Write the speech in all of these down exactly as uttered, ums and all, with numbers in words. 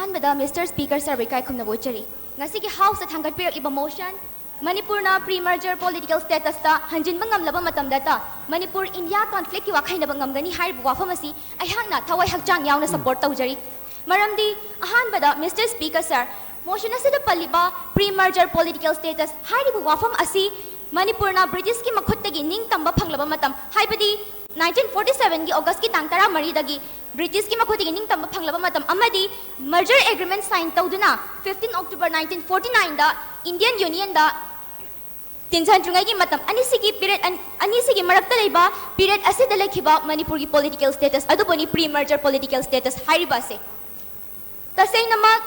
ꯑꯍꯥꯟꯕꯗ Mister Speaker sirꯕꯨ ꯏꯀꯥꯏ ꯈꯨꯝꯅꯕ ꯎꯠꯆꯔꯤ꯫ ꯉꯁꯤꯒꯤ Houseꯇ ꯊꯥꯡꯒꯠꯄꯤꯔꯛꯂꯤꯕ motion, ꯃꯅꯤꯄꯨꯔꯅ pre-merger political statusꯇ ꯍꯟꯖꯤꯟꯕ ꯉꯝꯂꯕ ꯃꯇꯝꯗꯇ ꯃꯅꯤꯄꯨꯔ India conflictꯀꯤ ꯋꯥꯈꯩꯅꯕ ꯉꯝꯒꯅꯤ ꯍꯥꯏꯔꯤꯕ ꯋꯥꯐꯝ ꯑꯁꯤ ꯑꯩꯍꯥꯛꯅ ꯊꯋꯥꯏ ꯍꯛꯆꯥꯡ ꯌꯥꯎꯅ support ꯇꯧꯖꯔꯤ꯫ ꯃꯔꯝꯗꯤ ꯑꯍꯥꯟꯕꯗ Mister Speaker sir, motion ꯑꯁꯤꯗ ꯄꯜꯂꯤꯕ pre-merger political status ꯍꯥꯏꯔꯤꯕ ꯋꯥꯐꯝ ꯑꯁꯤ ꯃꯅꯤꯄꯨꯔꯅ Britishꯀꯤ ꯃꯈꯨꯠꯇꯒꯤ ꯅꯤꯡꯇꯝꯕ ꯐꯪꯂꯕ ꯃꯇꯝ, ꯍꯥꯏꯕꯗꯤ nineteen forty sevenꯒꯤ Augustꯀꯤ ꯇꯥꯡ ꯇꯔꯥꯃꯔꯤꯗꯒꯤ Britishꯀꯤ ꯃꯈꯨꯠꯇꯒꯤ ꯅꯤꯡꯇꯝꯕ ꯐꯪꯂꯕ ꯃꯇꯝ ꯑꯃꯗꯤ merger agreement sign ꯇꯧꯗꯨꯅ fifteen October nineteen forty nineꯗ Indian Unionꯗ ꯇꯤꯟꯁꯤꯟꯗ꯭ꯔꯤꯉꯩꯒꯤ ꯃꯇꯝ ꯑꯅꯤꯁꯤꯒꯤ period ꯑꯅꯤꯁꯤꯒꯤ ꯃꯔꯛꯇ ꯂꯩꯕ period ꯑꯁꯤꯗ ꯂꯩꯈꯤꯕ ꯃꯅꯤꯄꯨꯔꯒꯤ political status ꯑꯗꯨꯕꯨꯅꯤ pre-merger political status ꯍꯥꯏꯔꯤꯕ ꯑꯁꯦ꯫ ꯇꯁꯦꯡꯅꯃꯛ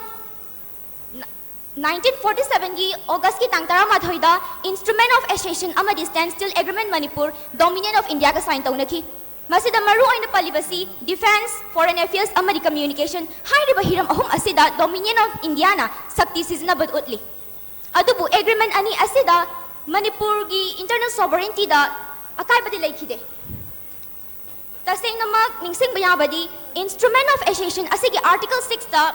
nineteen forty sevenꯒꯤ Augustꯀꯤ ꯇꯥꯡ ꯇꯔꯥꯃꯥꯊꯣꯏꯗ Instrument of Accession ꯑꯃꯗꯤ Standstill Agreement Manipur Dominion of Indiaꯒ sign ꯇꯧꯅꯈꯤ꯫ ꯃꯁꯤꯗ ꯃꯔꯨ ꯑꯣꯏꯅ ꯄꯜꯂꯤꯕꯁꯤ defence, foreign affairs ꯑꯃꯗꯤ communication ꯍꯥꯏꯔꯤꯕ ꯍꯤꯔꯝ ꯑꯍꯨꯝ ꯑꯁꯤꯗ Dominion of Indiaꯅ ꯁꯛꯇꯤ ꯁꯤꯖꯤꯟꯅꯕ ꯎꯠꯂꯤ꯫ ꯑꯗꯨꯕꯨ agreement ꯑꯅꯤ ꯑꯁꯤꯗ ꯃꯅꯤꯄꯨꯔꯒꯤ internal sovereigntyꯗ ꯑꯀꯥꯏꯕꯗꯤ ꯂꯩꯈꯤꯗꯦ꯫ ꯇꯁꯦꯡꯅꯃꯛ ꯅꯤꯡꯁꯤꯡꯕ ꯌꯥꯕꯗꯤ Instrument of Accession ꯑꯁꯤꯒꯤ Article sixꯇ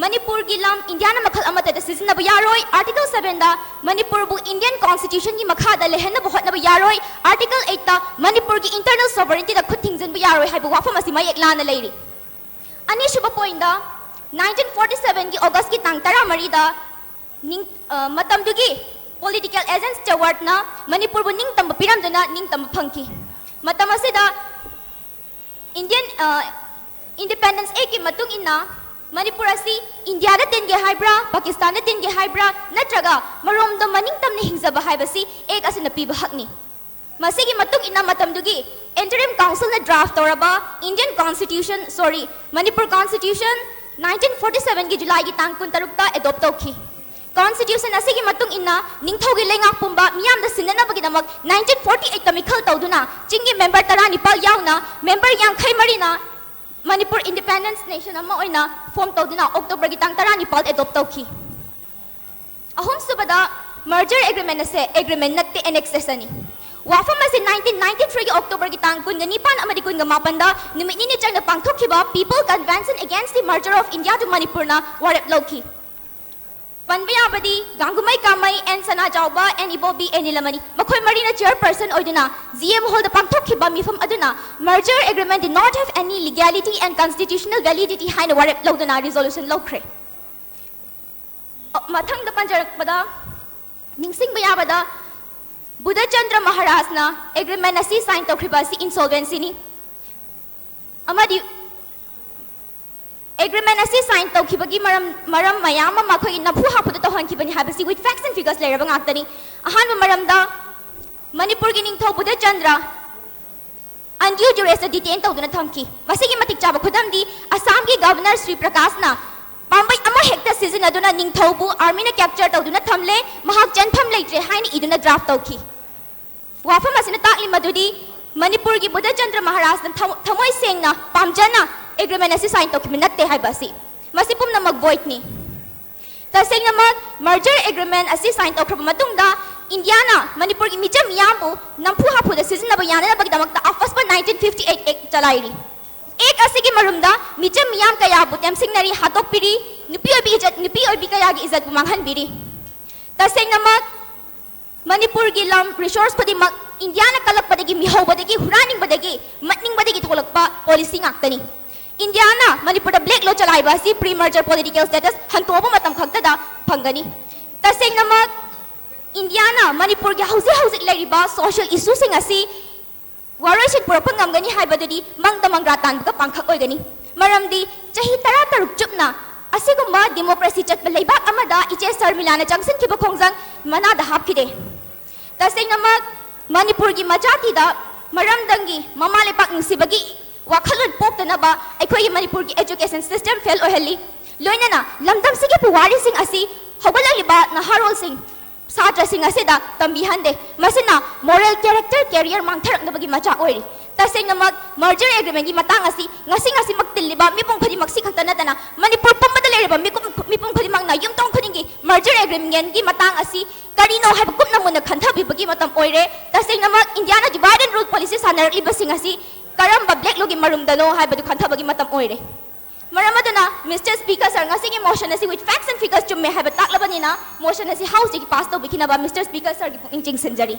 ꯃꯅꯤꯄꯨꯔꯒꯤ ꯂꯝ ꯏꯟꯗꯤꯌꯥꯅ ꯃꯈꯜ ꯑꯃꯠꯇꯗ ꯁꯤꯖꯤꯟꯅꯕ ꯌꯥꯔꯣꯏ, Article sevenꯗ ꯃꯅꯤꯄꯨꯔꯕꯨ Indian Constitutionꯒꯤ ꯃꯈꯥꯗ ꯂꯩꯍꯟꯅꯕ ꯍꯣꯠꯅꯕ ꯌꯥꯔꯣꯏ, Article eightꯇ ꯃꯅꯤꯄꯨꯔꯒꯤ internal sovereigntyꯗ ꯈꯨꯠ ꯊꯤꯡꯖꯤꯟꯕ ꯌꯥꯔꯣꯏ ꯍꯥꯏꯕ ꯋꯥꯐꯝ ꯑꯁꯤ ꯃꯌꯦꯛ ꯂꯥꯅ ꯂꯩꯔꯤ꯫ ꯑꯅꯤꯁꯨꯕ pointꯗ nineteen forty sevenꯒꯤ Augustꯀꯤ ꯇꯥꯡ ꯇꯔꯥꯃꯔꯤꯗ ꯅꯤꯡ-, ꯑ, ꯃꯇꯝꯗꯨꯒꯤ political agent Stewartꯅ ꯃꯅꯤꯄꯨꯔꯕꯨ ꯅꯤꯡꯇꯝꯕ ꯄꯤꯔꯝꯗꯨꯅ ꯅꯤꯡꯇꯝꯕ ꯐꯪꯈꯤ꯫ ꯃꯇꯝ ꯑꯁꯤꯗ Indian, ꯑ, Independence Actꯀꯤ ꯃꯇꯨꯡ ꯏꯟꯅ ꯃꯅꯤꯄꯨꯔ ꯑꯁꯤ ꯏꯟꯗꯤꯌꯥꯗ ꯇꯤꯟꯒꯦ ꯍꯥꯏꯕ꯭ꯔꯥ, ꯄꯥꯀꯤꯁꯇꯥꯟꯗ ꯇꯤꯟꯒꯦ ꯍꯥꯏꯕ꯭ꯔꯥ, ꯅꯠꯇ꯭ꯔꯒ ꯃꯔꯣꯝꯗꯣꯝ ꯃꯅꯤꯡꯇꯝꯅ ꯍꯤꯡꯖꯕ ꯍꯥꯏꯕꯁꯤ Act ꯑꯁꯤꯅ ꯄꯤꯕ ꯍꯛꯅꯤ꯫ ꯃꯁꯤꯒꯤ ꯃꯇꯨꯡ ꯏꯟꯅ ꯃꯇꯝꯗꯨꯒꯤ Interim Councilꯅ draft ꯇꯧꯔꯕ Indian Constitution, sorry, Manipur Constitution nineteen forty sevenꯒꯤ Julyꯒꯤ ꯇꯥꯡ ꯀꯨꯟꯇꯔꯨꯛꯇ adopt ꯇꯧꯈꯤ꯫ Constitution ꯑꯁꯤꯒꯤ ꯃꯇꯨꯡ ꯏꯟꯅ ꯅꯤꯡꯊꯧꯒꯤ ꯂꯩꯉꯥꯛ ꯄꯨꯝꯕ ꯃꯤꯌꯥꯝꯗ ꯁꯤꯟꯅꯅꯕꯒꯤꯗꯃꯛ nineteen forty eightꯇ ꯃꯤꯈꯜ ꯇꯧꯗꯨꯅ ꯆꯤꯡꯒꯤ member ꯇꯔꯥꯅꯤꯄꯥꯜ ꯌꯥꯎꯅ member ꯌꯥꯡꯈꯩ ꯃꯔꯤꯅ ꯃꯅꯤꯄꯨꯔ independence nation ꯑꯃ ꯑꯣꯏꯅ form ꯇꯧꯗꯨꯅ Octoberꯒꯤ ꯇꯥꯡ ꯇꯔꯥꯅꯤꯄꯥꯜ adopt ꯇꯧꯈꯤ꯫ ꯑꯍꯨꯝꯁꯨꯕꯗ, merger agreement ꯑꯁꯦ agreement ꯅꯠꯇꯦ, annexationꯅꯤ꯫ ꯋꯥꯐꯝ ꯑꯁꯤ nineteen ninety-threeꯒꯤ Octoberꯒꯤ ꯇꯥꯡ ꯀꯨꯟꯒ ꯅꯤꯄꯥꯟ ꯑꯃꯗꯤ ꯀꯨꯟꯒ ꯃꯥꯄꯟꯗ ꯅꯨꯃꯤꯠ ꯅꯤꯅꯤ ꯆꯪꯅ ꯄꯥꯡꯊꯣꯛꯈꯤꯕ People Convention Against the Merger of India to Manipurꯅ ꯋꯥꯔꯦꯞ ꯂꯧꯈꯤ꯫ ꯄꯟꯕ ꯌꯥꯕꯗꯤ ꯒꯥꯡꯒꯨꯃꯩ ꯀꯥꯃꯩ, and Sanajaoba, and Ibobi, and ꯅꯤꯂꯃꯅꯤ, ꯃꯈꯣꯏ ꯃꯔꯤꯅ chairperson ꯑꯣꯏꯗꯨꯅ G M Hallꯗ ꯄꯥꯡꯊꯣꯛꯈꯤꯕ ꯃꯤꯐꯝ ꯑꯗꯨꯅ merger agreement did not have any legality and constitutional validity ꯍꯥꯏꯅ ꯋꯥꯔꯦꯞ ꯂꯧꯗꯨꯅ resolution ꯂꯧꯈ꯭ꯔꯦ꯫ ꯑ, ꯃꯊꯪꯗ ꯄꯟꯖꯔꯛꯄꯗ ꯅꯤꯡꯁꯤꯡꯕ ꯌꯥꯕꯗ ꯕꯨꯙꯆꯟꯗ꯭ꯔ ꯃꯍꯥꯔꯥꯖꯅ agreement ꯑꯁꯤ sign ꯇꯧꯈ꯭ꯔꯤꯕ ꯑꯁꯤ insolvencyꯅꯤ꯫ ꯑꯃꯗꯤ agreement ꯑꯁꯤ sign ꯇꯧꯈꯤꯕꯒꯤ ꯃꯔꯝ, ꯃꯔꯝ ꯃꯌꯥꯝ ꯑꯃ ꯑꯩꯈꯣꯏꯒꯤ ꯅꯝꯐꯨ ꯍꯥꯐꯨꯗ ꯇꯧꯍꯟꯈꯤꯕꯅꯤ ꯍꯥꯏꯕꯁꯤ with facts and figures ꯂꯩꯔꯕ ꯉꯥꯛꯇꯅꯤ꯫ ꯑꯍꯥꯟꯕ ꯃꯔꯝꯗ ꯃꯅꯤꯄꯨꯔꯒꯤ ꯅꯤꯡꯊꯧ ꯕꯨꯙꯆꯟꯗ꯭ꯔ undue duressꯇ detain ꯇꯧꯗꯨꯅ ꯊꯝꯈꯤ꯫ ꯃꯁꯤꯒꯤ ꯃꯇꯤꯛ ꯆꯥꯕ ꯈꯨꯗꯝꯗꯤ ꯑꯁꯥꯝꯒꯤ governor ꯁ꯭ꯔꯤ ꯄ꯭ꯔꯀꯥꯁꯅ ꯄꯥꯝꯕꯩ ꯑꯃꯍꯦꯛꯇ ꯁꯤꯖꯤꯟꯅꯗꯨꯅ ꯅꯤꯡꯊꯧꯕꯨ armyꯅ capture ꯇꯧꯗꯨꯅ ꯊꯝꯂꯦ, ꯃꯍꯥꯛ ꯆꯦꯟꯐꯝ ꯂꯩꯇ꯭ꯔꯦ ꯍꯥꯏꯅ ꯏꯗꯨꯅ draft ꯇꯧꯈꯤ꯫ ꯋꯥꯐꯝ ꯑꯁꯤꯅ ꯇꯥꯛꯂꯤ ꯃꯗꯨꯗꯤ ꯃꯅꯤꯄꯨꯔꯒꯤ ꯕꯨꯙꯆꯟꯗ꯭ꯔ ꯃꯍꯥꯔꯥꯖꯅ ꯊꯃꯣ-, ꯊꯃꯣꯏ ꯁꯦꯡꯅ ꯄꯥꯝꯖꯅ agreement ꯑꯁꯤ sign ꯇꯧꯈꯤꯕ ꯅꯠꯇꯦ ꯍꯥꯏꯕ ꯑꯁꯤ꯫ ꯃꯁꯤ ꯄꯨꯝꯅꯃꯛ voidꯅꯤ꯫ ꯇꯁꯦꯡꯅꯃꯛ merger agreement ꯑꯁꯤ sign ꯇꯧꯈ꯭ꯔꯕ ꯃꯇꯨꯡꯗ ꯏꯟꯗꯤꯌꯥꯅ ꯃꯅꯤꯄꯨꯔꯒꯤ ꯃꯤꯆꯝ ꯃꯤꯌꯥꯝꯕꯨ ꯅꯝꯐꯨ ꯍꯥꯐꯨꯗ ꯁꯤꯖꯤꯟꯅꯕ ꯌꯥꯅꯅꯕꯒꯤꯗꯃꯛꯇ ꯑꯐꯁꯄ nineteen fifty eight Act ꯆꯂꯥꯏꯔꯤ꯫ Act ꯑꯁꯤꯒꯤ ꯃꯔꯨꯝꯗ ꯃꯤꯆꯝ ꯃꯤꯌꯥꯝ ꯀꯌꯥꯕꯨ ꯇꯦꯝꯁꯤꯡꯅꯔꯤ, ꯍꯥꯠꯇꯣꯛꯄꯤꯔꯤ, ꯅꯨꯄꯤ ꯑꯣꯏꯕꯤ ꯏꯖꯠ, ꯅꯨꯄꯤ ꯑꯣꯏꯕꯤ ꯀꯌꯥꯒꯤ ꯏꯖꯠꯄꯨ ꯃꯥꯡꯍꯟꯕꯤꯔꯤ꯫ ꯇꯁꯦꯡꯅꯃꯛ ꯃꯅꯤꯄꯨꯔꯒꯤ ꯂꯝ resource ꯈꯨꯗꯤꯡꯃꯛ ꯏꯟꯗꯤꯌꯥꯅ ꯀꯜꯂꯛꯄꯗꯒꯤ, ꯃꯤꯍꯧꯕꯗꯒꯤ, ꯍꯨꯔꯥꯟꯅꯤꯡꯕꯗꯒꯤ, ꯃꯠꯅꯤꯡꯕꯗꯒꯤ ꯊꯣꯛꯂꯛꯄ policy ꯉꯥꯛꯇꯅꯤ꯫ ꯏꯟꯗꯤꯌꯥꯅ ꯃꯅꯤꯄꯨꯔꯗ black law ꯆꯂꯥꯏꯕ ꯑꯁꯤ pre-merger political status ꯍꯟꯇꯣꯛꯑꯕ ꯃꯇꯝ ꯈꯛꯇꯗ ꯐꯪꯒꯅꯤ꯫ ꯇꯁꯦꯡꯅꯃꯛ ꯏꯟꯗꯤꯌꯥꯅ ꯃꯅꯤꯄꯨꯔꯒꯤ ꯍꯧꯖꯤꯛ ꯍꯧꯖꯤꯛ ꯂꯩꯔꯤꯕ social issueꯁꯤꯡ ꯑꯁꯤ ꯋꯥꯔꯣꯏꯁꯤꯟ ꯄꯨꯔꯛꯄ ꯉꯝꯒꯅꯤ ꯍꯥꯏꯕꯗꯨꯗꯤ ꯃꯪꯗ ꯃꯪꯒ꯭ꯔꯥ ꯇꯥꯟꯕꯒ ꯄꯥꯡꯈꯛ ꯑꯣꯏꯒꯅꯤ꯫ ꯃꯔꯝꯗꯤ ꯆꯍꯤ ꯇꯔꯥꯇꯔꯨꯛ ꯆꯨꯞꯅ ꯑꯁꯤꯒꯨꯝꯕ democracy ꯆꯠꯄ ꯂꯩꯕꯥꯛ ꯑꯃꯗ ꯏꯆꯦ ꯁꯔꯃꯤꯂꯥꯅ ꯆꯪꯁꯤꯟꯈꯤꯕ ꯈꯣꯡꯖꯪ ꯃꯅꯥꯗ ꯍꯥꯞꯈꯤꯗꯦ꯫ ꯇꯁꯦꯡꯅꯃꯛ ꯃꯅꯤꯄꯨꯔꯒꯤ ꯃꯆꯥꯇꯤꯗ ꯃꯔꯝꯗꯝꯒꯤ ꯃꯃꯥ ꯂꯩꯄꯥꯛ ꯅꯨꯡꯁꯤꯕꯒꯤ ꯋꯥꯈꯜꯂꯣꯟ ꯄꯣꯛꯇꯅꯕ ꯑꯩꯈꯣꯏꯒꯤ ꯃꯅꯤꯄꯨꯔꯒꯤ education system fail ꯑꯣꯏꯍꯜꯂꯤ꯫ ꯂꯣꯏꯅꯅ ꯂꯝꯗꯝꯁꯤꯒꯤ ꯄꯨꯋꯥꯔꯤꯁꯤꯡ ꯑꯁꯤ ꯍꯧꯒꯠꯂꯛꯂꯤꯕ ꯅꯍꯥꯔꯣꯜꯁꯤꯡ, ꯁꯥꯇ꯭ꯔꯁꯤꯡ ꯑꯁꯤꯗ ꯇꯝꯕꯤꯍꯟꯗꯦ꯫ ꯃꯁꯤꯅ moral character, career ꯃꯥꯡꯊꯔꯛꯅꯕꯒꯤ ꯃꯆꯥꯛ ꯑꯣꯏꯔꯤ꯫ ꯇꯁꯦꯡꯅꯃꯛ merger agreement ꯀꯤ ꯃꯇꯥꯡ ꯑꯁꯤ ꯉꯁꯤ ꯉꯁꯤꯃꯛ ꯇꯤꯜꯂꯤꯕ ꯃꯤꯄꯨꯝ ꯈꯨꯗꯤꯡꯃꯛ ꯁꯤ ꯈꯛꯇ ꯅꯠꯇꯅ ꯃꯅꯤꯄꯨꯔ ꯄꯨꯝꯕꯗ ꯂꯩꯔꯤꯕ ꯃꯤꯄꯨꯝ ꯃꯤꯄꯨꯝ ꯈꯨꯗꯤꯡꯃꯛꯅ ꯌꯨꯝꯊꯣꯡ ꯈꯨꯗꯤꯡꯒꯤ merger agreement ꯀꯤ ꯃꯇꯥꯡ ꯑꯁꯤ ꯀꯔꯤꯅꯣ ꯍꯥꯏꯕ ꯀꯨꯞꯅ ꯃꯨꯟꯅ ꯈꯟꯊꯕꯤꯕꯒꯤ ꯃꯇꯝ ꯑꯣꯏꯔꯦ꯫ ꯇꯁꯦꯡꯅꯃꯛ ꯏꯟꯗꯤꯌꯥꯅ divide and rule policy ꯁꯥꯟꯅꯔꯛꯂꯤꯕꯁꯤꯡ ꯑꯁꯤ ꯀꯔꯝꯕ black law ꯒꯤ ꯃꯔꯨꯝꯗꯅꯣ ꯍꯥꯏꯕꯗꯨ ꯈꯟꯊꯕꯒꯤ ꯃꯇꯝ ꯑꯣꯏꯔꯦ꯫ ꯃꯔꯝ ꯑꯗꯨꯅ Mister Speaker sir, ꯉꯁꯤꯒꯤ motion ꯑꯁꯤ with facts and figures ꯆꯨꯝꯃꯦ ꯍꯥꯏꯕ ꯇꯥꯛꯂꯕꯅꯤꯅ motion ꯑꯁꯤ House ꯇꯒꯤ pass ꯇꯧꯕꯤꯈꯤꯅꯕ Mister Speaker sir ꯒꯤ ꯄꯨꯛꯅꯤꯡ ꯆꯤꯡꯁꯤꯟꯖꯔꯤ꯫